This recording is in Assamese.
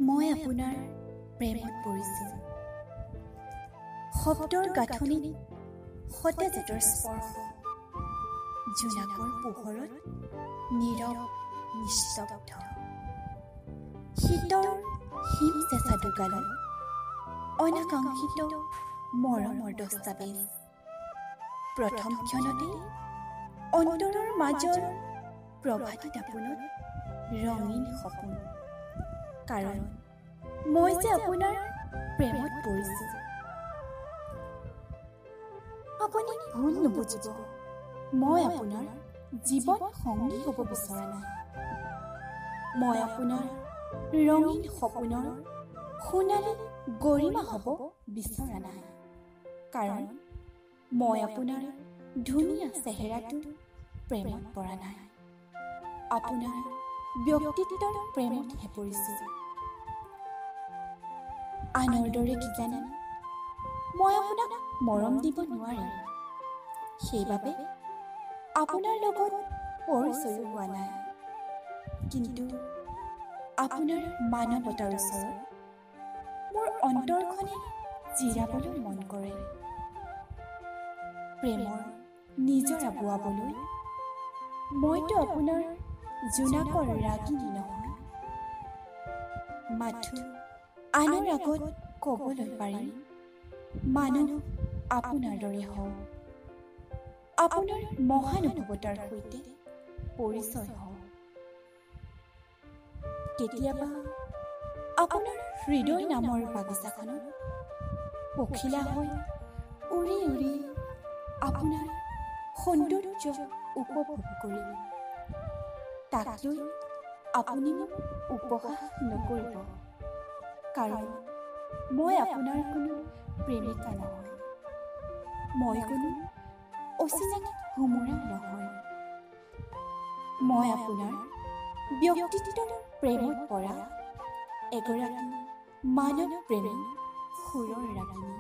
মই আপোনাৰ প্ৰেমত পৰিছোঁ। শব্দৰ গাঁথনিত সতেজতাৰ স্পৰ্শ, জোনাকৰ পোহৰত নীৰৱ নিস্তব্ধ, শীতৰ হিম চেঁচা দুগালত অনাকাংক্ষিত মৰমৰ দস্তাবেজ। প্ৰথম ক্ষণতেই অন্তৰৰ মাজৰ প্ৰভাতী দাপোনত ৰঙীন সপোন, কাৰণ মই যে আপোনাৰ প্ৰেমত পৰিছোঁ। আপুনি ভুল নুবুজিব, মই আপোনাৰ জীৱন সংগী হ'ব বিচৰা নাই। মই আপোনাৰ ৰঙীন সপোনৰ সোণালী গৰিমা হ'ব বিচৰা নাই, কাৰণ মই আপোনাৰ ধুনীয়া চেহেৰাটো প্ৰেমত পৰা নাই, আপোনাৰ ব্যক্তিত্বৰ প্ৰেমতহে পৰিছোঁ। আনৰ দৰে কিজানি মই আপোনাক মৰম দিব নোৱাৰিম, সেইবাবে আপোনাৰ লগত পৰিচয়ো হোৱা নাই। কিন্তু আপোনাৰ মানৱতাৰ ওচৰত মোৰ অন্তৰখনে জিৰাবলৈ মন কৰে। প্ৰেমৰ নিজৰা বোৱাবলৈ মইতো আপোনাৰ জোনাকৰ ৰাগিনী নহয়, মাথো আনৰ আগত ক'বলৈ পাৰিম মানুহ আপোনাৰ দৰে হওক, আপোনাৰ মহানুভৱতাৰ সৈতে পৰিচয় হওক। কেতিয়াবা আপোনাৰ হৃদয় নামৰ বাগিচাখনত পখিলা হৈ উৰি উৰি আপোনাৰ সৌন্দৰ্য উপভোগ কৰিম, তাক লৈ আপুনি মোক উপহাস নকৰিব, কাৰণ মই আপোনাৰ কোনো প্ৰেমিকা নহয়, মই কোনো অচিনাকি ভোমোৰাও নহয়। মই আপোনাৰ ব্যক্তিত্বৰ প্ৰেমত পৰা এগৰাকী মানৱ প্ৰেমী সুৰৰ ৰাগিনী।